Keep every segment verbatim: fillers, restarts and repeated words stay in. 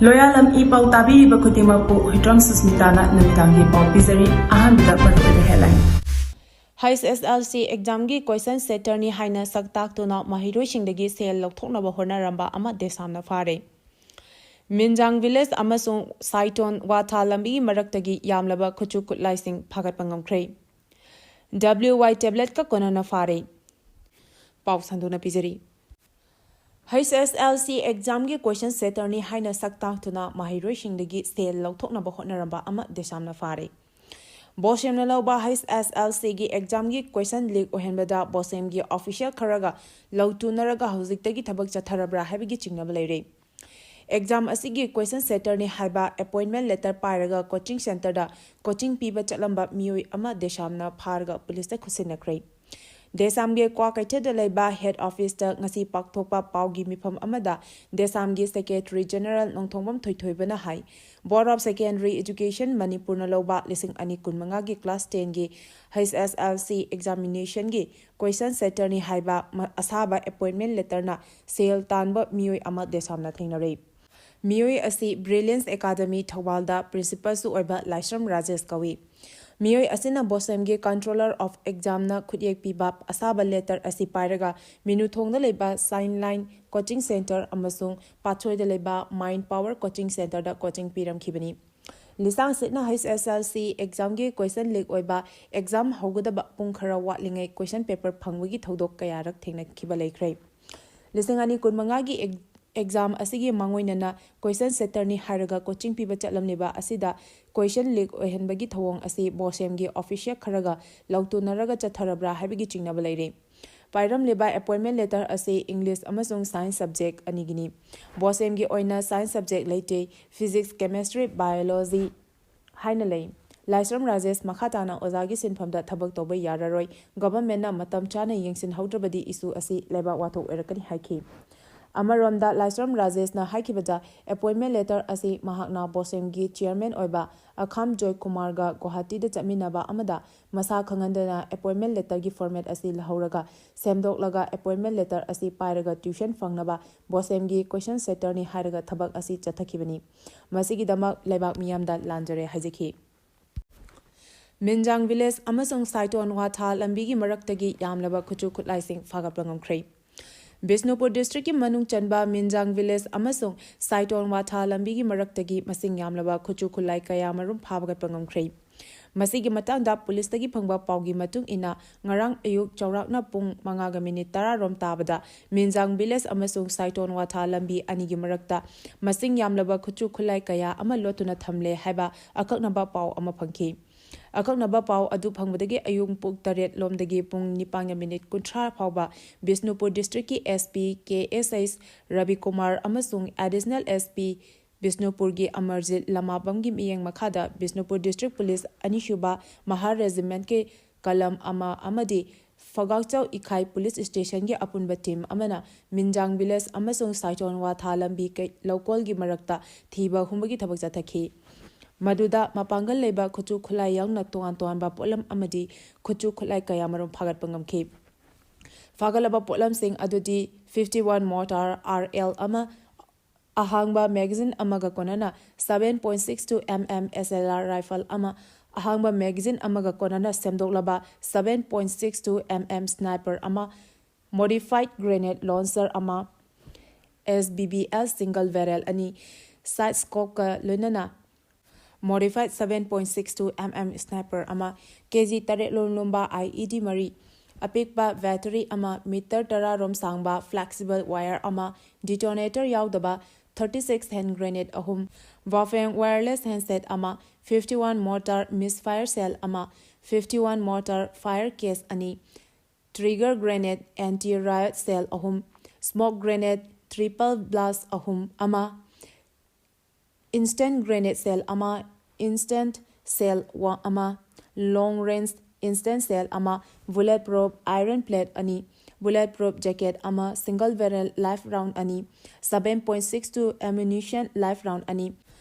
ꯂꯣꯌꯥꯂꯝ E ꯄꯥꯎ ꯇꯥꯕꯤꯔꯤꯕ ꯈꯨꯗꯤꯡꯃꯛꯄꯨ ꯍꯨꯏꯗ꯭ꯔꯣꯝ ꯁꯨꯁꯃꯤꯇꯥꯅ ꯅꯨꯃꯤꯗꯥꯡꯒꯤ ꯄꯥꯎ ꯄꯤꯖꯔꯤ꯫ ꯑꯍꯥꯟꯕꯗ ꯃꯔꯨꯑꯣꯏꯕ headline꯫ H S L C examꯒꯤ question centerꯅꯤ ꯍꯥꯏꯅ ꯁꯛ ꯇꯥꯛꯇꯨꯅ ꯃꯍꯩꯔꯣꯏꯁꯤꯡꯗꯒꯤ ꯁꯦꯜ ꯂꯧꯊꯣꯛꯅꯕ ꯍꯣꯠꯅꯔꯝꯕ ꯑꯃ ꯗꯦꯁꯥꯝꯅ ꯐꯥꯔꯦ꯫ ꯃꯤꯟꯖꯥꯡ village ꯑꯃꯁꯨꯡ ꯁꯥꯏꯇꯣꯟ ꯋꯥꯊꯥ ꯂꯝꯕꯤꯒꯤ ꯃꯔꯛꯇꯒꯤ ꯌꯥꯝꯂꯕ ꯈꯨꯠꯁꯨ ꯈꯨꯠꯂꯥꯏꯁꯤꯡ ꯐꯥꯒꯠꯄ ꯉꯝꯈ꯭ꯔꯦ꯫ W Y tabletꯀ ꯀꯣꯟꯅꯅ ꯐꯥꯔꯦ꯫ ꯄꯥꯎ ꯁꯟꯗꯣꯛꯅ ꯄꯤꯖꯔꯤ꯫ H S L C examꯒꯤ question centerꯅꯤ ꯍꯥꯏꯅ ꯁꯛ ꯇꯥꯛꯇꯨꯅ ꯃꯍꯩꯔꯣꯏꯁꯤꯡꯗꯒꯤ ꯁꯦꯜ ꯂꯧꯊꯣꯛꯅꯕ ꯍꯣꯠꯅꯔꯝꯕ ꯑꯃ ꯗꯦꯁꯥꯝꯅ ꯐꯥꯔꯦ꯫ ꯕꯣꯁꯦꯝꯅ ꯂꯧꯕ H S L Cꯒꯤ examꯒꯤ question leak ꯑꯣꯏꯍꯟꯕꯗ ꯕꯣꯁꯦꯝꯒꯤ official ꯈꯔꯒ ꯂꯧ ꯇꯨꯅꯔꯒ ꯍꯧꯖꯤꯛꯇꯒꯤ ꯊꯕꯛ ꯆꯠꯊꯔꯕ꯭ꯔꯥ ꯍꯥꯏꯕꯒꯤ ꯆꯤꯡꯅꯕ ꯂꯩꯔꯦ꯫ Exam ꯑꯁꯤꯒꯤ question centerꯅꯤ ꯍꯥꯏꯕ appointment letter ꯄꯥꯏꯔꯒ coaching centerꯗ coaching ꯄꯤꯕ ꯆꯠꯂꯝꯕ ꯃꯤꯑꯣꯏ ꯑꯃ ꯗꯦꯁꯥꯝꯅ ꯐꯥꯔꯒ ꯄꯨꯂꯤꯁꯇ ꯈꯨꯠꯁꯤꯟꯅꯈ꯭ꯔꯦ꯫ ꯗꯦꯁꯥꯝꯒꯤ ꯀ꯭ꯋꯥꯀꯩꯊꯦꯜꯗ ꯂꯩꯕ head officeꯇ ꯉꯁꯤ ꯄꯥꯡꯊꯣꯛꯄ ꯄꯥꯎꯒꯤ ꯃꯤꯐꯝ ꯑꯃꯗ ꯗꯦꯁꯥꯝꯒꯤ secretary general Nongthongbam ꯊꯣꯏꯊꯣꯏꯕꯅ high, Board of Secondary Education ꯃꯅꯤꯄꯨꯔꯅ ꯂꯧꯕ ꯂꯤꯁꯤꯡ ꯑꯅꯤ ꯀꯨꯟꯃꯉꯥꯒꯤ class tenꯒꯤ H S L C examinationꯒꯤ question centerꯅꯤ ꯍꯥꯏꯕ ꯃ-, ꯑꯁꯥꯕ appointment letterꯅ ꯁꯦꯜ ꯇꯥꯟꯕ ꯃꯤꯑꯣꯏ ꯑꯃ ꯗꯦꯁꯥꯝꯅ ꯊꯦꯡꯅꯔꯦ꯫ ꯃꯤꯑꯣꯏ ꯑꯁꯤ Brilliance Academy ꯊꯧꯕꯥꯜꯗ principalꯁꯨ ꯑꯣꯏꯕ ꯂꯥꯏꯁ꯭ꯔꯝ ꯔꯥꯖꯦꯁ ꯀꯧꯏ꯫ ꯃꯤꯑꯣꯏ ꯑꯁꯤꯅ ꯕꯣꯁꯦꯝꯒꯤ controller of examꯅ ꯈꯨꯠꯌꯦꯛ ꯄꯤꯕ ꯑꯁꯥꯕ letter ꯑꯁꯤ ꯄꯥꯏꯔꯒ ꯃꯤꯅꯨꯊꯣꯡꯗ ꯂꯩꯕ Sign Line coaching center ꯑꯃꯁꯨꯡ ꯄꯥꯠꯁꯣꯏꯗ ꯂꯩꯕ Mind Power coaching centerꯗ coaching ꯄꯤꯔꯝꯈꯤꯕꯅꯤ꯫ ꯂꯤꯁꯥꯡꯁꯤꯠꯅ H S L C examꯒꯤ question leak ꯑꯣꯏꯕ exam ꯍꯧꯒꯗꯕ ꯄꯨꯡ ꯈꯔ ꯋꯥꯠꯂꯤꯉꯩ question paper ꯐꯪꯕꯒꯤ ꯊꯧꯗꯣꯛ ꯀꯌꯥꯔꯛ ꯊꯦꯡꯅꯈꯤꯕ ꯂꯩꯈ꯭ꯔꯦ꯫ ꯂꯤꯁꯤꯡ ꯑꯅꯤ ꯀꯨꯟꯃꯉꯥꯒꯤ ex-, exam ꯑꯁꯤꯒꯤ ꯃꯥꯡꯑꯣꯏꯅꯅ question centerꯅꯤ ꯍꯥꯏꯔꯒ coaching ꯄꯤꯕ ꯆꯠꯂꯝꯂꯤꯕ ꯑꯁꯤꯗ question leak ꯑꯣꯏꯍꯟꯕꯒꯤ ꯊꯧꯑꯣꯡ ꯑꯁꯤ ꯕꯣꯁꯦꯝꯒꯤ official ꯈꯔꯒ ꯂꯧꯇꯨꯅꯔꯒ ꯆꯠꯊꯔꯕ꯭ꯔꯥ ꯍꯥꯏꯕꯒꯤ ꯆꯤꯡꯅꯕ ꯂꯩꯔꯤ꯫ ꯄꯥꯏꯔꯝꯂꯤꯕ appointment letter ꯑꯁꯤ English ꯑꯃꯁꯨꯡ Science subject ꯑꯅꯤꯒꯤꯅꯤ꯫ ꯕꯣꯁꯦꯝꯒꯤ ꯑꯣꯏꯅ Science subject ꯂꯩꯇꯦ, Physics, Chemistry, Biology ꯍꯥꯏꯅ ꯂꯩ꯫ ꯂꯥꯏꯁ꯭ꯔꯝ ꯔꯥꯖꯦꯁ ꯃꯈꯥ ꯇꯥꯅ ꯑꯣꯖꯥꯒꯤ ꯁꯤꯟꯐꯝꯗ ꯊꯕꯛ ꯇꯧꯕ ꯌꯥꯔꯔꯣꯏ, governmentꯅ ꯃꯇꯝ ꯆꯥꯅ ꯌꯦꯡꯁꯤꯟꯍꯧꯗ꯭ꯔꯕꯗꯤ issue ꯑꯁꯤ ꯂꯩꯕꯥꯛ ꯋꯥꯊꯣꯛ ꯑꯣꯏꯔꯛꯀꯅꯤ ꯍꯥꯏꯈꯤ꯫ ꯑꯃꯔꯣꯝꯗ ꯂꯥꯏꯁ꯭ꯔꯝ ꯔꯥꯖꯦꯁꯅ ꯍꯥꯏꯈꯤꯕꯗ, ꯑꯦꯄꯣꯏꯟꯃꯦꯟ ꯂꯦꯇꯔ ꯑꯁꯤ ꯃꯍꯥꯛꯅ ꯕꯣꯁꯦꯝꯒꯤ ꯆꯤꯌꯔꯃꯦꯟ ꯑꯣꯏꯕ ꯑꯈꯥꯝ ꯖꯣꯏ ꯀꯨꯃꯥꯔꯒ ꯒꯨꯋꯥꯍꯥꯇꯤꯗ ꯆꯠꯃꯤꯟꯅꯕ ꯑꯃꯗ ꯃꯁꯥ ꯈꯪꯍꯟꯗꯅ ꯑꯦꯄꯣꯏꯟꯃꯦꯟ ꯂꯦꯇꯔꯒꯤ ꯐꯣꯔꯃꯦꯠ ꯑꯁꯤ ꯂꯧꯍꯧꯔꯒ ꯁꯦꯝꯗꯣꯛꯂꯒ ꯑꯦꯄꯣꯏꯟꯃꯦꯟ ꯂꯦꯇꯔ ꯑꯁꯤ ꯄꯥꯏꯔꯒ ꯇ꯭ꯌꯨꯁꯟ ꯐꯪꯅꯕ ꯕꯣꯁꯦꯝꯒꯤ ꯀꯣꯏꯁꯟ ꯁꯦꯟꯇꯔꯅꯤ ꯍꯥꯏꯔꯒ ꯊꯕꯛ ꯑꯁꯤ ꯆꯠꯊꯈꯤꯕꯅꯤ꯫ ꯃꯁꯤꯒꯤꯗꯃꯛ ꯂꯩꯕꯥꯛ ꯃꯤꯌꯥꯝꯗ ꯂꯥꯟꯖꯔꯦ ꯍꯥꯏꯖꯈꯤ꯫ ꯃꯤꯟꯖꯥꯡ ꯚꯤꯂꯦꯖ ꯑꯃꯁꯨꯡ ꯁꯥꯏꯇꯣꯟ ꯋꯥꯊꯥ ꯂꯝꯕꯤꯒꯤ ꯃꯔꯛꯇꯒꯤ ꯌꯥꯝꯂꯕ ꯈꯨꯠꯁꯨ ꯈꯨꯠꯂꯥꯏꯁꯤꯡ ꯐꯥꯒꯠꯄ ꯉꯝꯈ꯭ꯔꯦ꯫ ꯕꯤꯁꯅꯨꯄꯨꯔ ꯗꯤꯁꯇ꯭ꯔꯤꯛꯀꯤ ꯃꯅꯨꯡ ꯆꯟꯕ ꯃꯤꯟꯖꯥꯡ ꯚꯤꯂꯦꯖ ꯑꯃꯁꯨꯡ ꯁꯥꯏꯇꯣꯟ ꯋꯥꯊꯥ ꯂꯝꯕꯤꯒꯤ ꯃꯔꯛꯇꯒꯤ ꯃꯁꯤꯡ ꯌꯥꯝꯂꯕ ꯈꯨꯠꯁꯨ ꯈꯨꯠꯂꯥꯏ ꯀꯌꯥ ꯃꯔꯨꯝ ꯐꯥꯕꯒꯠꯄ ꯉꯝꯈ꯭ꯔꯦ꯫ ꯃꯁꯤꯒꯤ ꯃꯇꯥꯡꯗ ꯄꯨꯂꯤꯁꯇꯒꯤ ꯐꯪꯕ ꯄꯥꯎꯒꯤ ꯃꯇꯨꯡ ꯏꯟꯅ, ꯉꯔꯥꯡ ꯑꯌꯨꯛ ꯆꯥꯎꯔꯥꯛꯅ ꯄꯨꯡ ꯃꯉꯥꯒ ꯃꯤꯅꯤꯠ ꯇꯔꯥ ꯔꯣꯝ ꯇꯥꯕꯗ ꯃꯤꯟꯖꯥꯡ ꯚꯤꯂꯦꯖ ꯑꯃꯁꯨꯡ ꯁꯥꯏꯇꯣꯟ ꯋꯥꯊꯥ ꯂꯝꯕꯤ ꯑꯅꯤꯒꯤ ꯃꯔꯛꯇ ꯃꯁꯤꯡ ꯌꯥꯝꯂꯕ ꯈꯨꯠꯁꯨ ꯈꯨꯠꯂꯥꯏ ꯀꯌꯥ ꯑꯃ ꯂꯣꯠꯇꯨꯅ ꯊꯝꯂꯦ ꯍꯥꯏꯕ ꯑꯀꯛꯅꯕ ꯄꯥꯎ ꯑꯃ ꯐꯪꯈꯤ꯫ ꯑꯀꯛꯅꯕ ꯄꯥꯎ ꯑꯗꯨ ꯐꯪꯕꯗꯒꯤ ꯑꯌꯨꯛ ꯄꯨꯡ ꯇꯔꯦꯠ ꯂꯣꯝꯗꯒꯤ ꯄꯨꯡ ꯅꯤꯄꯥꯟꯒ ꯃꯤꯅꯤꯠ ꯀꯨꯟꯊ꯭ꯔꯥ ꯐꯥꯎꯕ ꯕꯤꯁꯅꯨꯄꯨꯔ ꯗꯤꯁꯇ꯭ꯔꯤꯛꯀꯤ SP KSH ꯔꯕꯤꯀꯨꯃꯥꯔ ꯑꯃꯁꯨꯡ Additional SP ꯕꯤꯁꯅꯨꯄꯨꯔꯒꯤ ꯑꯃꯔꯖꯤꯠ ꯂꯃꯥꯕꯝꯒꯤ ꯃꯤꯠꯌꯦꯡ ꯃꯈꯥꯗ ꯕꯤꯁꯅꯨꯄꯨꯔ ꯗꯤꯁꯇ꯭ꯔꯤꯛ ꯄꯨꯂꯤꯁ ꯑꯅꯤꯁꯨꯕ ꯃꯍꯥ ꯔꯦꯖꯤꯃꯦꯟꯠꯀꯤ ꯀꯂꯝ ꯑꯃ ꯑꯃꯗꯤ ꯐꯒꯥꯛꯆꯧ ꯏꯈꯥꯏ ꯄꯨꯂꯤꯁ ꯁ꯭ꯇꯦꯁꯟꯒꯤ ꯑꯄꯨꯟꯕ ꯇꯤꯝ ꯑꯃꯅ ꯃꯤꯟꯖꯥꯡ ꯚꯤꯂꯦꯖ ꯑꯃꯁꯨꯡ ꯁꯥꯏꯆꯣꯟ ꯋꯥꯊꯥ ꯂꯝꯕꯤ ꯀꯩ-, ꯂꯧꯀꯣꯜꯒꯤ ꯃꯔꯛꯇ ꯊꯤꯕ ꯍꯨꯝꯕꯒꯤ ꯊꯕꯛ ꯆꯠꯊꯈꯤ꯫ ꯃꯗꯨꯗ ꯃꯄꯥꯡꯒꯜ ꯂꯩꯕ ꯈꯨꯠꯁꯨ ꯈꯨꯠꯂꯥꯏ ꯌꯥꯎꯅ ꯇꯣꯉꯥꯟ ꯇꯣꯉꯥꯟꯕ ꯄꯣꯠꯂꯝ ꯑꯃꯗꯤ ꯈꯨꯠꯁꯨ ꯈꯨꯠꯂꯥꯏ ꯀꯌꯥ ꯃꯔꯨꯝ ꯐꯥꯒꯠꯄ ꯉꯝꯈꯤ꯫ ꯐꯥꯒꯠꯂꯕ ꯄꯣꯠꯂꯝꯁꯤꯡ ꯑꯗꯨꯗꯤ fifty one mortar RL ꯑꯃ, ꯑꯍꯥꯡꯕ magazine ꯑꯃꯒ ꯀꯣꯟꯅꯅ seven point six two MM SLR rifle ꯑꯃ, ꯑꯍꯥꯡꯕ magazine ꯑꯃꯒ ꯀꯣꯟꯅꯅ ꯁꯦꯝꯗꯣꯛꯂꯕ seven point six two MM sniper ꯑꯃ, modified grenade launcher ꯑꯃ, SBBL single barrel ꯑꯅꯤ, side scopeꯀ ꯂꯣꯏꯅꯅ modified seven point six two MM sniper ꯑꯃ, KG ꯇꯔꯦꯠ ꯂꯣꯝ ꯂꯨꯝꯕ IED ꯃꯔꯤ, ꯑꯄꯤꯛꯄ battery ꯑꯃ, meter ꯇꯔꯥ ꯔꯣꯝ ꯁꯥꯡꯕ flexible wire ꯑꯃ, detonator ꯌꯥꯎꯗꯕ thirty six hand grenade ꯑꯍꯨꯝ, Bafang wireless handset ꯑꯃ, fifty one mortar misfire shell ꯑꯃ, fifty one mortar fire case ꯑꯅꯤ, trigger grenade anti riot shell ꯑꯍꯨꯝ, smoke grenade triple blast ꯑꯍꯨꯝ ꯑꯃ, instant grenade shell ꯑꯃ, instant shell ꯋꯥ-, ꯑꯃ, long range Instant shell ꯑꯃ, bullet proof iron plate ꯑꯅꯤ, bullet proof jacket ꯑꯃ, single barrel live round ꯑꯅꯤ, seven point six two ammunition live round ꯑꯅꯤ,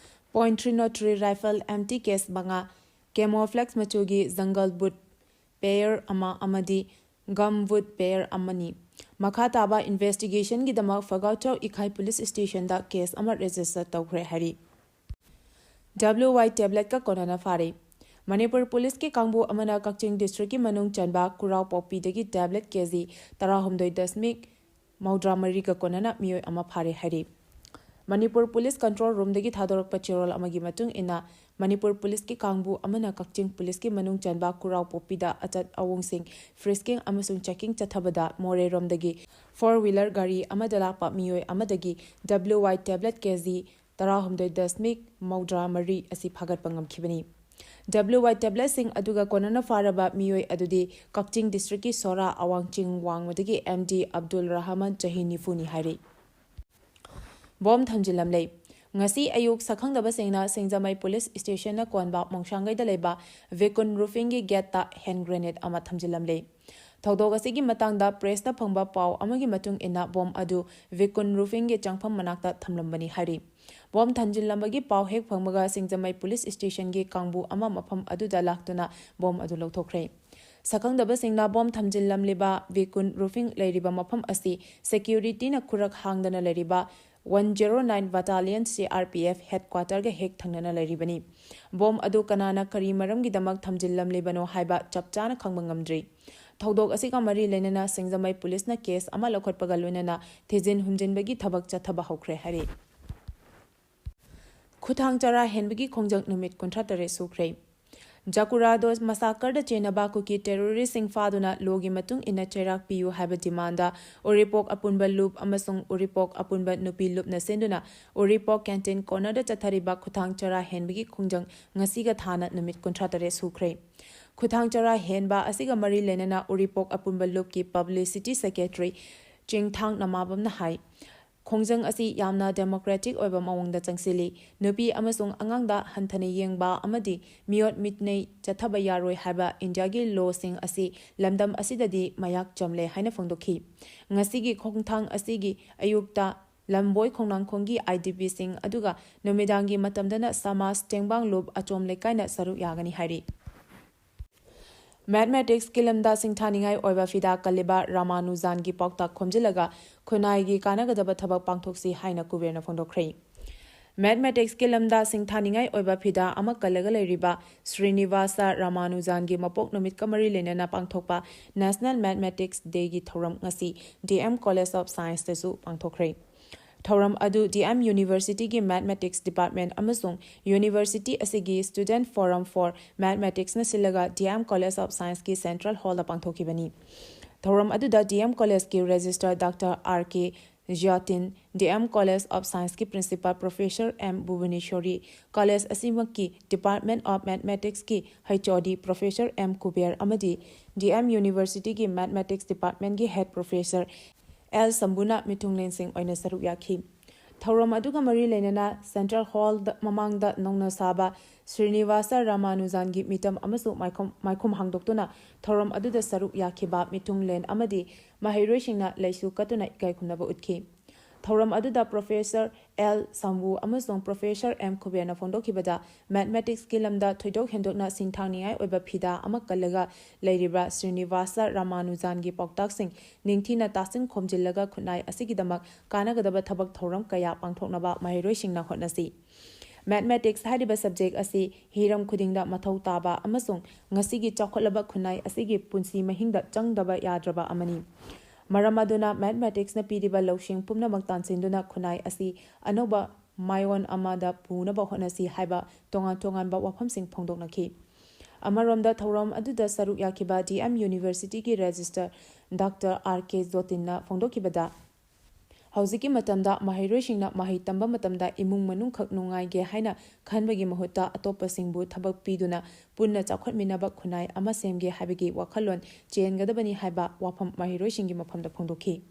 point three zero three rifle empty case ꯃꯉꯥ, camouflage ꯃꯆꯨꯒꯤ jungle boot pair ꯑꯃ ꯑꯃꯗꯤ gum boot pair ꯑꯃꯅꯤ꯫ ꯃꯈꯥ ꯇꯥꯕ investigationꯒꯤꯗꯃꯛ ꯐꯒꯥꯎꯆꯧ ꯏꯈꯥꯏ police stationꯗ case ꯑꯃ register ꯇꯧꯈ꯭ꯔꯦ ꯍꯥꯏꯔꯤ꯫ W Y tabletꯀ ꯀꯣꯟꯅꯅ ꯐꯥꯔꯦ꯫ ꯃꯅꯤꯄꯨꯔ policeꯀꯤ ꯀꯥꯡꯕꯨ ꯑꯃꯅ ꯀꯛꯆꯤꯡ districtꯀꯤ ꯃꯅꯨꯡ ꯆꯟꯕ ꯈꯨꯔꯥꯎ ꯄꯣꯛꯄꯤꯗꯒꯤ tablet K G ꯇꯔꯥꯍꯨꯝꯗꯣꯏ ꯗꯁꯃꯤꯛ ꯃꯧꯗ꯭ꯔꯥ ꯃꯔꯤꯒ ꯀꯣꯟꯅꯅ ꯃꯤꯑꯣꯏ ꯑꯃ ꯐꯥꯔꯦ ꯍꯥꯏꯔꯤ꯫ ꯃꯅꯤꯄꯨꯔ police control roomꯗꯒꯤ ꯊꯥꯗꯣꯔꯛꯄ ꯆꯦꯔꯣꯜ ꯑꯃꯒꯤ ꯃꯇꯨꯡ ꯏꯟꯅ, ꯃꯅꯤꯄꯨꯔ policeꯀꯤ ꯀꯥꯡꯕꯨ ꯑꯃꯅ ꯀꯛꯆꯤꯡ policeꯀꯤ ꯃꯅꯨꯡ ꯆꯟꯕ ꯈꯨꯔꯥꯎ ꯄꯣꯛꯄꯤꯗ ꯑꯆꯠ ꯑꯋꯣꯡꯁꯤꯡ frisking ꯑꯃꯁꯨꯡ checking ꯆꯠꯊꯕꯗ ꯃꯣꯔꯦꯔꯣꯝꯗꯒꯤ four wheeler ꯒꯥꯔꯤ ꯑꯃꯗ ꯂꯥꯛꯄ ꯃꯤꯑꯣꯏ ꯑꯃꯗꯒꯤ W Y tablet K G ꯇꯔꯥꯍꯨꯝꯗꯣꯏ ꯗꯁꯃꯤꯛ ꯃꯧꯗ꯭ꯔꯥ ꯃꯔꯤ ꯑꯁꯤ ꯐꯥꯒꯠꯄ ꯉꯝꯈꯤꯕꯅꯤ꯫ W Y tabletꯁꯤꯡ ꯑꯗꯨꯒ ꯀꯣꯟꯅꯅ ꯐꯥꯔꯕ ꯃꯤꯑꯣꯏ ꯑꯗꯨꯗꯤ ꯀꯛꯆꯤꯡ districtꯀꯤ ꯁꯣꯔꯥ ꯑꯋꯥꯡ ꯆꯤꯡ ꯋꯥꯡꯃꯗꯒꯤ M D ꯑꯕꯗꯨꯜ ꯔꯍꯃꯟ, ꯆꯍꯤ ꯅꯤꯐꯨꯅꯤ ꯍꯥꯏꯔꯤ꯫ ꯕꯣꯝ ꯊꯝꯖꯤꯜꯂꯝꯂꯦ꯫ ꯉꯁꯤ ꯑꯌꯨꯛ ꯁꯛꯈꯪꯗꯕꯁꯤꯡꯅ ꯁꯤꯡꯖꯃꯩ police stationꯅ ꯀꯣꯟꯕ ꯃꯣꯡꯁꯥꯡꯒꯩꯗ ꯂꯩꯕ ꯚꯤꯀꯨꯟ roofingꯒꯤ gateꯇ hand grenade ꯑꯃ ꯊꯝꯖꯤꯜꯂꯝꯂꯦ꯫ ꯊꯧꯗꯣꯛ ꯑꯁꯤꯒꯤ ꯃꯇꯥꯡꯗ pressꯇ ꯐꯪꯕ ꯄꯥꯎ ꯑꯃꯒꯤ ꯃꯇꯨꯡ ꯏꯟꯅ, ꯕꯣꯝ ꯑꯗꯨ ꯚꯤꯀꯨꯟ roofingꯒꯤ ꯆꯪꯐꯝ ꯃꯅꯥꯛꯇ ꯊꯝꯂꯝꯕꯅꯤ ꯍꯥꯏꯔꯤ꯫ ꯕꯣꯝ ꯊꯝꯖꯤꯜꯂꯝꯕꯒꯤ ꯄꯥꯎ ꯍꯦꯛ ꯐꯪꯕꯒ ꯁꯤꯡꯖꯃꯩ police stationꯒꯤ ꯀꯥꯡꯕꯨ ꯑꯃ ꯃꯐꯝ ꯑꯗꯨꯗ ꯂꯥꯛꯇꯨꯅ ꯕꯣꯝ ꯑꯗꯨ ꯂꯧꯊꯣꯛꯈ꯭ꯔꯦ꯫ ꯁꯛꯈꯪꯗꯕꯁꯤꯡꯅ ꯕꯣꯝ ꯊꯝꯖꯤꯜꯂꯝꯂꯤꯕ ꯚꯤꯀꯨꯟ roofing ꯂꯩꯔꯤꯕ ꯃꯐꯝ ꯑꯁꯤ securityꯅ ꯈꯨꯔꯛ ꯍꯥꯡꯗꯅ ꯂꯩꯔꯤꯕ one zero nine Battalion C R P F headquarterꯒ ꯍꯦꯛ ꯊꯪꯅꯅ ꯂꯩꯔꯤꯕꯅꯤ꯫ ꯕꯣꯝ ꯑꯗꯨ ꯀꯅꯥꯅ ꯀꯔꯤ ꯃꯔꯝꯒꯤꯗꯃꯛ ꯊꯝꯖꯤꯜꯂꯝꯂꯤꯕꯅꯣ ꯍꯥꯏꯕ ꯆꯞ ꯆꯥꯅ ꯈꯪꯕ ꯉꯝꯗ꯭ꯔꯤ꯫ ꯊꯧꯗꯣꯛ ꯑꯁꯤꯒ ꯃꯔꯤ ꯂꯩꯅꯅ ꯁꯤꯡꯖꯃꯩ policeꯅ case ꯑꯃ ꯂꯧꯈꯠꯄꯒ ꯂꯣꯏꯅꯅ ꯊꯤꯖꯤꯟ ꯍꯨꯝꯖꯤꯟꯕꯒꯤ ꯊꯕꯛ ꯆꯠꯊꯕ ꯍꯧꯈ꯭ꯔꯦ ꯍꯥꯏꯔꯤ꯫ ꯈꯨꯊꯥꯡ ꯆꯔꯥ ꯍꯦꯟꯕꯒꯤ ꯈꯣꯡꯖꯪ ꯅꯨꯃꯤꯠ ꯀꯨꯟꯊ꯭ꯔꯥ ꯇꯔꯦꯠ ꯁꯨꯈ꯭ꯔꯦ꯫ ꯖꯀꯨꯔꯥꯗꯣ massacreꯗ ꯆꯦꯟꯅꯕ ꯀꯨꯀꯤ terroristꯁꯤꯡ ꯐꯥꯗꯨꯅ lawꯒꯤ ꯃꯇꯨꯡ ꯏꯟꯅ ꯆꯩꯔꯥꯛ ꯄꯤꯌꯨ ꯍꯥꯏꯕ demandꯗ ꯎꯔꯤꯄꯣꯛ ꯑꯄꯨꯟꯕ ꯂꯨꯞ ꯑꯃꯁꯨꯡ ꯎꯔꯤꯄꯣꯛ ꯑꯄꯨꯟꯕ ꯅꯨꯄꯤ ꯂꯨꯞꯅ ꯁꯤꯟꯗꯨꯅ ꯎꯔꯤꯄꯣꯛ canteen cornerꯗ ꯆꯠꯊꯔꯤꯕ ꯈꯨꯊꯥꯡ ꯆꯔꯥ ꯍꯦꯟꯕꯒꯤ ꯈꯣꯡꯖꯪ ꯉꯁꯤꯒ ꯊꯥꯅ ꯅꯨꯃꯤꯠ ꯀꯨꯟꯊ꯭ꯔꯥ ꯇꯔꯦꯠ ꯁꯨꯈ꯭ꯔꯦ꯫ ꯈꯨꯊꯥꯡ ꯆꯔꯥ ꯍꯦꯟꯕ ꯑꯁꯤꯒ ꯃꯔꯤ ꯂꯩꯅꯅ ꯎꯔꯤꯄꯣꯛ ꯑꯄꯨꯟꯕ ꯂꯨꯞꯀꯤ publicity secretary ꯆꯤꯡꯊꯥꯡ ꯅꯃꯥꯕꯝꯅ ꯍꯥꯏ, ꯈꯣꯡꯖꯪ ꯑꯁꯤ ꯌꯥꯝꯅ democratic ꯑꯣꯏꯕ ꯃꯑꯣꯡꯗ ꯆꯪꯁꯤꯜꯂꯤ꯫ ꯅꯨꯄꯤ ꯑꯃꯁꯨꯡ ꯑꯉꯥꯡꯗ ꯍꯟꯊꯅ ꯌꯦꯡꯕ ꯑꯃꯗꯤ ꯃꯤꯑꯣꯠ ꯃꯤꯅꯩ ꯆꯠꯊꯕ ꯌꯥꯔꯣꯏ ꯍꯥꯏꯕ ꯏꯟꯗꯤꯌꯥꯒꯤ lawꯁꯤꯡ ꯑꯁꯤ ꯂꯝꯗꯝ ꯑꯁꯤꯗꯗꯤ ꯃꯌꯥꯛ ꯆꯝꯂꯦ ꯍꯥꯏꯅ ꯐꯣꯡꯗꯣꯛꯈꯤ꯫ ꯉꯁꯤꯒꯤ ꯈꯣꯡꯊꯥꯡ ꯑꯁꯤꯒꯤ ꯑꯌꯨꯛꯇ ꯂꯝꯕꯣꯏ ꯈꯣꯡꯅꯥꯡꯈꯣꯡꯒꯤ IDPꯁꯤꯡ ꯑꯗꯨꯒ ꯅꯨꯃꯤꯗꯥꯡꯒꯤ ꯃꯇꯝꯗꯅ ꯁꯃꯥꯖ ꯇꯦꯡꯕꯥꯡꯂꯨꯞ ꯑꯆꯣꯝ ꯂꯩꯀꯥꯏꯅ ꯁꯔꯨꯛ ꯌꯥꯒꯅꯤ ꯍꯥꯏꯔꯤ꯫ Mathematicsꯀꯤ ꯂꯝꯗ ꯁꯤꯡꯊꯥꯅꯤꯡꯉꯥꯏ ꯑꯣꯏꯕ ꯐꯤꯗꯥ ꯀꯜꯂꯤꯕ ꯔꯥꯃꯥꯅꯨꯖꯥꯟꯒꯤ ꯄꯥꯎꯇꯥꯛ ꯈꯣꯝꯖꯤꯜꯂꯒ ꯈꯨꯟꯅꯥꯏꯒꯤ ꯀꯥꯟꯅꯒꯗꯕ ꯊꯕꯛ ꯄꯥꯡꯊꯣꯛꯁꯤ ꯍꯥꯏꯅ ꯀꯨꯕꯦꯔꯅ ꯐꯣꯡꯗꯣꯛꯈ꯭ꯔꯦ꯫ Mathematicsꯀꯤ ꯂꯝꯗ ꯁꯤꯡꯊꯥꯅꯤꯡꯉꯥꯏ ꯑꯣꯏꯕ ꯐꯤꯗꯥ ꯑꯃ ꯀꯜꯂꯒ ꯂꯩꯔꯤꯕ ꯁ꯭ꯔꯤꯅꯤꯋꯥꯁ ꯔꯥꯃꯥꯅꯨꯖꯥꯟꯒꯤ ꯃꯄꯣꯛ ꯅꯨꯃꯤꯠꯀ ꯃꯔꯤ ꯂꯩꯅꯅ ꯄꯥꯡꯊꯣꯛꯄ National Mathematics Dayꯒꯤ ꯊꯧꯔꯝ ꯉꯁꯤ DM College of Scienceꯇꯁꯨ ꯄꯥꯡꯊꯣꯛꯈ꯭ꯔꯦ꯫ ꯊꯧꯔꯝ ꯑꯗꯨ DM Universityꯒꯤ Mathematics Department ꯑꯃꯁꯨꯡ University ꯑꯁꯤꯒꯤ Student Forum for Mathematicsꯅ ꯁꯤꯜꯂꯒ DM College of Scienceꯀꯤ Central Hallꯗ ꯄꯥꯡꯊꯣꯛꯈꯤꯕꯅꯤ꯫ ꯊꯧꯔꯝ ꯑꯗꯨꯗ DM Collegeꯀꯤ Registrar Doctor R K Jyotin, DM College of Scienceꯀꯤ Principal Professor M Bhubaneswari, college ꯑꯁꯤꯃꯛꯀꯤ Department of Mathematicsꯀꯤ HOD Professor M Kuber ꯑꯃꯗꯤ DM Universityꯒꯤ Mathematics Departmentꯀꯤ Head Professor L ꯁꯝꯕꯨꯅ ꯃꯤꯊꯨꯡꯂꯦꯟꯁꯤꯡ ꯑꯣꯏꯅ ꯁꯔꯨꯛ ꯌꯥꯈꯤ꯫ ꯊꯧꯔꯝ ꯑꯗꯨꯒ ꯃꯔꯤ ꯂꯩꯅꯅ Central Hallꯗ ꯃꯃꯥꯡꯗ ꯅꯧꯅ ꯁꯥꯕ ꯁ꯭ꯔꯤꯅꯤꯋꯥꯁ ꯔꯥꯃꯥꯅꯨꯖꯥꯟꯒꯤ ꯃꯤꯇꯝ ꯑꯃꯁꯨ ꯃꯥꯏꯈꯨꯝ, ꯃꯥꯏꯈꯨꯝ ꯍꯥꯡꯗꯣꯛꯇꯨꯅ ꯊꯧꯔꯝ ꯑꯗꯨꯗ ꯁꯔꯨꯛ ꯌꯥꯈꯤꯕ ꯃꯤꯊꯨꯡꯂꯦꯟ ꯑꯃꯗꯤ ꯃꯍꯩꯔꯣꯏꯁꯤꯡꯅ ꯂꯩꯁꯨ ꯀꯠꯇꯨꯅ ꯏꯀꯥꯏ ꯈꯨꯝꯅꯕ ꯎꯠꯈꯤ꯫ ꯊꯧꯔꯝ ꯑꯗꯨꯗ Professor L ꯁꯝꯕꯨ ꯑꯃꯁꯨꯡ Professor M ꯈꯨꯕꯦꯔꯅ ꯐꯣꯡꯗꯣꯛꯈꯤꯕꯗ, Mathematicsꯀꯤ ꯂꯝꯗ ꯊꯣꯏꯗꯣꯛ ꯍꯦꯟꯗꯣꯛꯅ ꯁꯤꯡꯊꯥꯡꯅꯤꯡꯉꯥꯏ ꯑꯣꯏꯕ ꯐꯤꯗꯥ ꯑꯃ ꯀꯜꯂꯒ ꯂꯩꯔꯤꯕ ꯁ꯭ꯔꯤꯅꯤꯋꯥꯁ ꯔꯥꯃꯥꯅꯨꯖꯥꯟꯒꯤ ꯄꯥꯎꯇꯥꯛꯁꯤꯡ ꯅꯤꯡꯊꯤꯅ ꯇꯥꯁꯤꯟ ꯈꯣꯝꯖꯤꯜꯂꯒ ꯈꯨꯟꯅꯥꯏ ꯑꯁꯤꯒꯤꯗꯃꯛ ꯀꯥꯟꯅꯒꯗꯕ ꯊꯕꯛ ꯊꯧꯔꯝ ꯀꯌꯥ ꯄꯥꯡꯊꯣꯛꯅꯕ ꯃꯍꯩꯔꯣꯏꯁꯤꯡꯅ ꯍꯣꯠꯅꯁꯤ꯫ Mathematics ꯍꯥꯏꯔꯤꯕ subject ꯑꯁꯤ ꯍꯤꯔꯝ ꯈꯨꯗꯤꯡꯗ ꯃꯊꯧ ꯇꯥꯕ ꯑꯃꯁꯨꯡ ꯉꯁꯤꯒꯤ ꯆꯥꯎꯈꯠꯂꯕ ꯈꯨꯟꯅꯥꯏ ꯑꯁꯤꯒꯤ ꯄꯨꯟꯁꯤ ꯃꯍꯤꯡꯗ ꯆꯪꯗꯕ ꯌꯥꯗ꯭ꯔꯕ ꯑꯃꯅꯤ꯫ ꯃꯔꯝ ꯑꯗꯨꯅ Mathematicsꯅ ꯄꯤꯔꯤꯕ ꯂꯧꯁꯤꯡ ꯄꯨꯝꯅꯃꯛ ꯇꯥꯟꯁꯤꯟꯗꯨꯅ ꯈꯨꯟꯅꯥꯏ ꯑꯁꯤ ꯑꯅꯧꯕ ꯃꯥꯏꯑꯣꯟ ꯑꯃꯗ ꯄꯨꯅꯕ ꯍꯣꯠꯅꯁꯤ ꯍꯥꯏꯕ ꯇꯣꯉꯥꯟ ꯇꯣꯉꯥꯟꯕ ꯋꯥꯐꯝꯁꯤꯡ ꯐꯣꯡꯗꯣꯛꯅꯈꯤ꯫ ꯑꯃꯔꯣꯝꯗ ꯊꯧꯔꯝ ꯑꯗꯨꯗ ꯁꯔꯨꯛ ꯌꯥꯈꯤꯕ DM Universityꯒꯤ Registrar Doctor R K Jyotinꯅ ꯐꯣꯡꯗꯣꯛꯈꯤꯕꯗ, ꯍꯧꯖꯤꯛꯀꯤ ꯃꯇꯝꯗ ꯃꯍꯩꯔꯣꯏꯁꯤꯡꯅ ꯃꯍꯩ ꯇꯝꯕ ꯃꯇꯝꯗ ꯏꯃꯨꯡ ꯃꯅꯨꯡꯈꯛ ꯅꯨꯡꯉꯥꯏꯒꯦ ꯍꯥꯏꯅ ꯈꯟꯕꯒꯤ ꯃꯍꯨꯠꯇ ꯑꯇꯣꯞꯄꯁꯤꯡꯕꯨ ꯊꯕꯛ ꯄꯤꯗꯨꯅ ꯄꯨꯟꯅ ꯆꯥꯎꯈꯠꯃꯤꯟꯅꯕ ꯈꯨꯟꯅꯥꯏ ꯑꯃ ꯁꯦꯝꯒꯦ ꯍꯥꯏꯕꯒꯤ ꯋꯥꯈꯜꯂꯣꯟ ꯆꯦꯟꯒꯗꯕꯅꯤ ꯍꯥꯏꯕ ꯋꯥꯐꯝ ꯃꯍꯩꯔꯣꯏꯁꯤꯡꯒꯤ ꯃꯐꯝꯗ ꯐꯣꯡꯗꯣꯛꯈꯤ꯫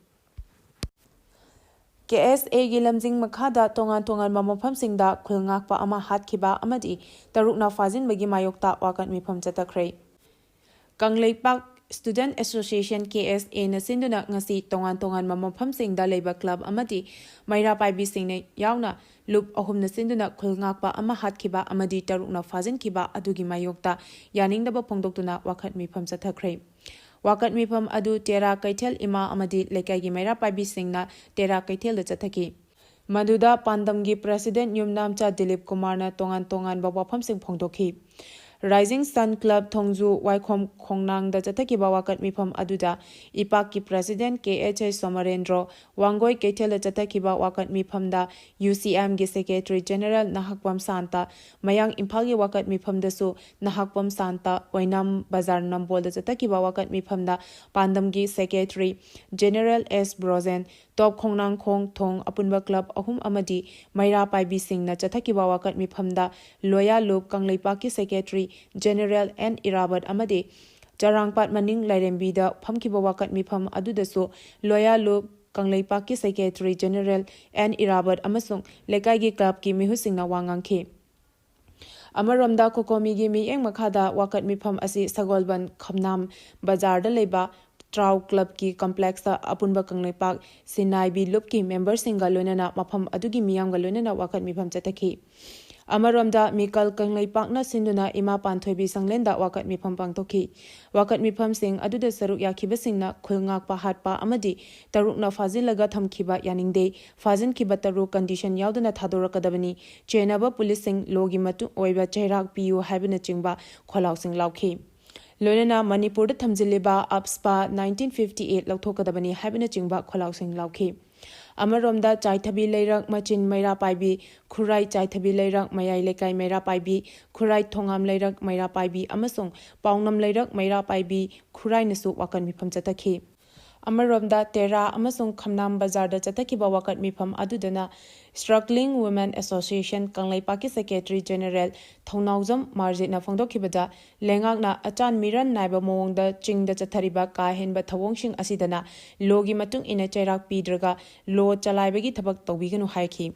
ꯀꯦ ꯑꯦꯁ ꯑꯦꯒꯤ ꯂꯝꯖꯤꯡ ꯃꯈꯥꯗ ꯇꯣꯉꯥꯟ ꯇꯣꯉꯥꯟꯕ ꯃꯐꯝꯁꯤꯡꯗ ꯈꯨꯜ ꯉꯥꯛꯄ ꯑꯃ ꯍꯥꯠꯈꯤꯕ ꯑꯃꯗꯤ ꯇꯔꯨꯛꯅ ꯐꯥꯖꯤꯟꯕꯒꯤ ꯃꯥꯌꯣꯛꯇ ꯋꯥꯀꯠ ꯃꯤꯐꯝ ꯆꯠꯊꯈ꯭ꯔꯦ꯫ ꯀꯪꯂꯩꯄꯥꯛ Student Association, ꯀꯦ ꯑꯦꯁ ꯑꯦꯅ ꯁꯤꯟꯗꯨꯅ ꯉꯁꯤ ꯇꯣꯉꯥꯟ ꯇꯣꯉꯥꯟꯕ ꯃꯐꯝꯁꯤꯡꯗ ꯂꯩꯕ ꯀ꯭ꯂꯕ ꯑꯃꯗꯤ ꯃꯩꯔꯥ ꯄꯥꯏꯕꯤꯁꯤꯡꯅ ꯌꯥꯎꯅ ꯂꯨꯞ ꯑꯍꯨꯝꯅ ꯁꯤꯟꯗꯨꯅ ꯈꯨꯜ ꯉꯥꯛꯄ ꯑꯃ ꯍꯥꯠꯈꯤꯕ ꯑꯃꯗꯤ ꯇꯔꯨꯛꯅ ꯐꯥꯖꯤꯟꯈꯤꯕ ꯑꯗꯨꯒꯤ ꯃꯥꯌꯣꯛꯇ ꯌꯥꯅꯤꯡꯗꯕ ꯐꯣꯡꯗꯣꯛꯇꯨꯅ ꯋꯥꯀꯠ ꯃꯤꯐꯝ ꯆꯠꯊꯈ꯭ꯔꯦ꯫ ꯋꯥꯀꯠ ꯃꯤꯐꯝ ꯑꯗꯨ ꯇꯦꯔꯥ ꯀꯩꯊꯦꯜ ꯏꯃꯥ ꯑꯃꯗꯤ ꯂꯩꯀꯥꯏꯒꯤ ꯃꯩꯔꯥ ꯄꯥꯏꯕꯤꯁꯤꯡꯅ ꯇꯦꯔꯥ ꯀꯩꯊꯦꯜꯗ ꯆꯠꯊꯈꯤ꯫ ꯃꯗꯨꯗ ꯄꯥꯟꯗꯝꯒꯤ president ꯌꯨꯝꯅꯥꯝꯆꯥ ꯗꯤꯂꯤꯞ ꯀꯨꯃꯥꯔꯅ ꯇꯣꯉꯥꯟ ꯇꯣꯉꯥꯟꯕ ꯋꯥꯐꯝꯁꯤꯡ ꯐꯣꯡꯗꯣꯛꯈꯤ꯫ Rising Sun Club ꯊꯣꯡꯖꯨ ꯋꯥꯏꯈꯣꯝ ꯈꯣꯡꯅꯥꯡꯗ ꯆꯠꯊꯈꯤꯕ ꯋꯥꯀꯠ ꯃꯤꯐꯝ ꯑꯗꯨꯗ ꯏꯄꯥꯛꯀꯤ president ꯀꯦ ꯑꯩꯆ ꯑꯩ ꯁꯣꯃꯔꯦꯟꯗ꯭ꯔꯣ, ꯋꯥꯡꯒꯣꯏ ꯀꯩꯊꯦꯜꯗ ꯆꯠꯊꯈꯤꯕ ꯋꯥꯀꯠ ꯃꯤꯐꯝꯗ ꯌꯨ ꯁꯤ ꯑꯦꯝꯒꯤ secretary general ꯅꯍꯥꯛꯄꯝ ꯁꯥꯟꯇ, ꯃꯌꯥꯡ ꯏꯝꯐꯥꯜꯒꯤ ꯋꯥꯀꯠ ꯃꯤꯐꯝꯗꯁꯨ ꯅꯍꯥꯛꯄꯝ ꯁꯥꯟꯇ, ꯑꯣꯏꯅꯥꯝ ꯕꯖꯥꯔ ꯅꯝꯕꯣꯜꯗ ꯆꯠꯊꯈꯤꯕ ꯋꯥꯀꯠ ꯃꯤꯐꯝꯗ ꯄꯥꯟꯗꯝꯒꯤ secretary general ꯑꯦꯁ ꯕ꯭ꯔꯣꯖꯦꯟ, ꯇꯣꯞ ꯈꯣꯡꯅꯥꯡꯈꯣꯡ ꯊꯣꯡ ꯑꯄꯨꯟꯕ ꯀ꯭ꯂꯕ ꯑꯍꯨꯝ ꯑꯃꯗꯤ ꯃꯩꯔꯥ ꯄꯥꯏꯕꯤꯁꯤꯡꯅ ꯆꯠꯊꯈꯤꯕ ꯋꯥꯀꯠ ꯃꯤꯐꯝꯗ ꯂꯣꯌꯥ ꯂꯨꯞ ꯀꯪꯂꯩꯄꯥꯛꯀꯤ secretary general ꯑꯦꯟ ꯏꯔꯥꯕꯠ ꯑꯃꯗꯤ ꯆꯔꯥꯡꯄꯥꯠ ꯃꯅꯤꯡ ꯂꯥꯏꯔꯦꯝꯕꯤꯗ ꯐꯝꯈꯤꯕ ꯋꯥꯀꯠ ꯃꯤꯐꯝ ꯑꯗꯨꯗꯁꯨ ꯂꯣꯌꯥ ꯂꯨꯞ ꯀꯪꯂꯩꯄꯥꯛꯀꯤ secretary general ꯑꯦꯟ ꯏꯔꯥꯕꯠ ꯑꯃꯁꯨꯡ ꯂꯩꯀꯥꯏꯒꯤ ꯀ꯭ꯂꯕꯀꯤ ꯃꯤꯍꯨꯠꯁꯤꯡꯅ ꯋꯥ ꯉꯥꯡꯈꯤ꯫ ꯑꯃꯔꯣꯝꯗ, ꯀꯣꯀꯣꯃꯤꯒꯤ ꯃꯤꯠꯌꯦꯡ ꯃꯈꯥꯗ ꯋꯥꯀꯠ ꯃꯤꯐꯝ ꯑꯁꯤ ꯁꯒꯣꯜꯕꯟ ꯈꯝꯅꯥꯝ ꯕꯖꯥꯔꯗ ꯂꯩꯕ ꯇ꯭ꯔꯥꯎ ꯀ꯭ꯂꯕꯀꯤ complexꯇ ꯑꯄꯨꯟꯕ ꯀꯪꯂꯩꯄꯥꯛ ꯁꯤꯟꯅꯥꯏꯕꯤ ꯂꯨꯞꯀꯤ memberꯁꯤꯡꯒ ꯂꯣꯏꯅꯅ ꯃꯐꯝ ꯑꯗꯨꯒꯤ ꯃꯤꯌꯥꯝꯒ ꯂꯣꯏꯅꯅ ꯋꯥꯀꯠ ꯃꯤꯐꯝ ꯆꯠꯊꯈꯤ꯫ ꯑꯃꯔꯣꯝꯗ, ꯃꯤꯀꯜ ꯀꯪꯂꯩꯄꯥꯛꯅ ꯁꯤꯟꯗꯨꯅ ꯏꯃꯥ ꯄꯥꯟꯊꯣꯏꯕꯤ ꯁꯪꯂꯦꯟꯗ ꯋꯥꯀꯠ ꯃꯤꯐꯝ ꯄꯥꯡꯊꯣꯛꯈꯤ꯫ ꯋꯥꯀꯠ ꯃꯤꯐꯝꯁꯤꯡ ꯑꯗꯨꯗ ꯁꯔꯨꯛ ꯌꯥꯈꯤꯕꯁꯤꯡꯅ ꯈꯨꯜ ꯉꯥꯛꯄ ꯍꯥꯠꯄ ꯑꯃꯗꯤ ꯇꯔꯨꯛꯅ ꯐꯥꯖꯤꯜꯂꯒ ꯊꯝꯈꯤꯕ ꯌꯥꯅꯤꯡꯗꯦ, ꯐꯥꯖꯤꯟꯈꯤꯕ ꯇꯔꯨꯛ condition ꯌꯥꯎꯗꯅ ꯊꯥꯗꯣꯔꯛꯀꯗꯕꯅꯤ, ꯆꯦꯟꯅꯕ ꯄꯨꯂꯤꯁꯁꯤꯡ ꯂꯣꯒꯤ ꯃꯇꯨꯡ ꯑꯣꯏꯕ ꯆꯩꯔꯥꯛ ꯄꯤꯌꯨ ꯍꯥꯏꯕꯅꯆꯤꯡꯕ ꯈꯣꯜꯂꯥꯎꯁꯤꯡ ꯂꯥꯎꯈꯤ꯫ ꯂꯣꯏꯅꯅ ꯃꯅꯤꯄꯨꯔꯗ ꯊꯝꯖꯤꯜꯂꯤꯕ ꯑꯞꯁꯄꯥ nineteen fifty eight ꯂꯧꯊꯣꯛꯀꯗꯕꯅꯤ ꯍꯥꯏꯕꯅꯆꯤꯡꯕ ꯈꯣꯜꯂꯥꯎꯁꯤꯡ ꯂꯥꯎꯈꯤ꯫ ꯑꯃꯔꯣꯝꯗ, ꯆꯥꯏꯊꯕꯤ ꯂꯩꯔꯛ ꯃꯆꯤꯟ ꯃꯩꯔꯥ ꯄꯥꯏꯕꯤ, ꯈꯨꯔꯥꯏ ꯆꯥꯏꯊꯕꯤ ꯂꯩꯔꯛ ꯃꯌꯥꯏ ꯂꯩꯀꯥꯏ ꯃꯩꯔꯥ ꯄꯥꯏꯕꯤ, ꯈꯨꯔꯥꯏ ꯊꯣꯉꯥꯝ ꯂꯩꯔꯛ ꯃꯩꯔꯥ ꯄꯥꯏꯕꯤ ꯑꯃꯁꯨꯡ ꯄꯥꯎꯅꯝ ꯂꯩꯔꯛ ꯃꯩꯔꯥ ꯄꯥꯏꯕꯤ ꯈꯨꯔꯥꯏꯅꯁꯨ ꯋꯥꯀꯠ ꯃꯤꯐꯝ ꯆꯠꯊꯈꯤ꯫ ꯑꯃꯔꯣꯝꯗ, ꯇꯦꯔꯥ ꯑꯃꯁꯨꯡ ꯈꯝꯅꯥꯝ ꯕꯖꯥꯔꯗ ꯆꯠꯊꯈꯤꯕ ꯋꯥꯀꯠ ꯃꯤꯐꯝ ꯑꯗꯨꯗꯅ Struggling Women Association ꯀꯪꯂꯩꯄꯥꯛꯀꯤ Secretary General ꯊꯧꯅꯥꯎꯖꯝ ꯃꯥꯔꯖꯤꯠꯅ ꯐꯣꯡꯗꯣꯛꯈꯤꯕꯗ, ꯂꯩꯉꯥꯛꯅ ꯑꯆꯥꯟ ꯃꯤꯔꯟ ꯅꯥꯏꯕ ꯃꯑꯣꯡꯗ ꯆꯤꯡꯗ ꯆꯠꯊꯔꯤꯕ ꯀꯥ ꯍꯦꯟꯕ ꯊꯧꯑꯣꯡꯁꯤꯡ ꯑꯁꯤꯗꯅ ꯂꯣꯒꯤ ꯃꯇꯨꯡ ꯏꯟꯅ ꯆꯩꯔꯥꯛ ꯄꯤꯗ꯭ꯔꯒ ꯂꯣ ꯆꯂꯥꯏꯕꯒꯤ ꯊꯕꯛ ꯇꯧꯕꯤꯒꯅꯨ ꯍꯥꯏꯈꯤ꯫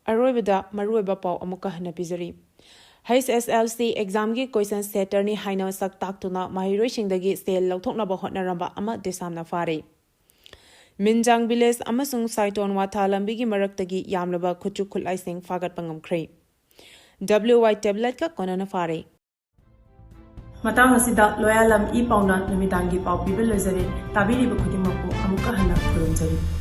ꯑꯔꯣꯏꯕꯗ ꯃꯔꯨꯑꯣꯏꯕ ꯄꯥꯎ ꯑꯃꯨꯛꯀ ꯍꯟꯅ ꯄꯤꯖꯔꯤ꯫ H S L C examꯒꯤ question setterꯅꯤ ꯍꯥꯏꯅ ꯃꯁꯛ ꯇꯥꯛꯇꯨꯅ ꯃꯍꯩꯔꯣꯏꯁꯤꯡꯗꯒꯤ ꯁꯦꯜ ꯂꯧꯊꯣꯛꯅꯕ ꯍꯣꯠꯅꯔꯝꯕ ꯑꯃ ꯗꯦꯁꯥꯝꯅ ꯐꯥꯔꯦ꯫ ꯃꯤꯟꯖꯥꯡ village ꯑꯃꯁꯨꯡ ꯁꯥꯏꯇꯣꯟ ꯋꯥꯊꯥ ꯂꯝꯕꯤꯒꯤ ꯃꯔꯛꯇꯒꯤ ꯌꯥꯝꯂꯕ ꯈꯨꯠꯁꯨ ꯈꯨꯠꯂꯥꯏꯁꯤꯡ ꯐꯥꯒꯠꯄ ꯉꯝꯈ꯭ꯔꯦ꯫ W Y tabletꯀ ꯀꯣꯟꯅꯅ ꯐꯥꯔꯦ꯫ ꯃꯇꯥꯡ ꯑꯁꯤꯗ ꯂꯣꯌꯥꯂꯝ ꯏ ꯄꯥꯎꯅ ꯅꯨꯃꯤꯗꯥꯡꯒꯤ ꯄꯥꯎ ꯄꯤꯕ ꯂꯣꯏꯖꯔꯦ꯫ ꯇꯥꯕꯤꯔꯤꯕ ꯈꯨꯗꯤꯡꯃꯛꯄꯨ ꯑꯃꯨꯛꯀ ꯍꯟꯅ ꯈꯨꯔꯨꯝꯖꯔꯤ꯫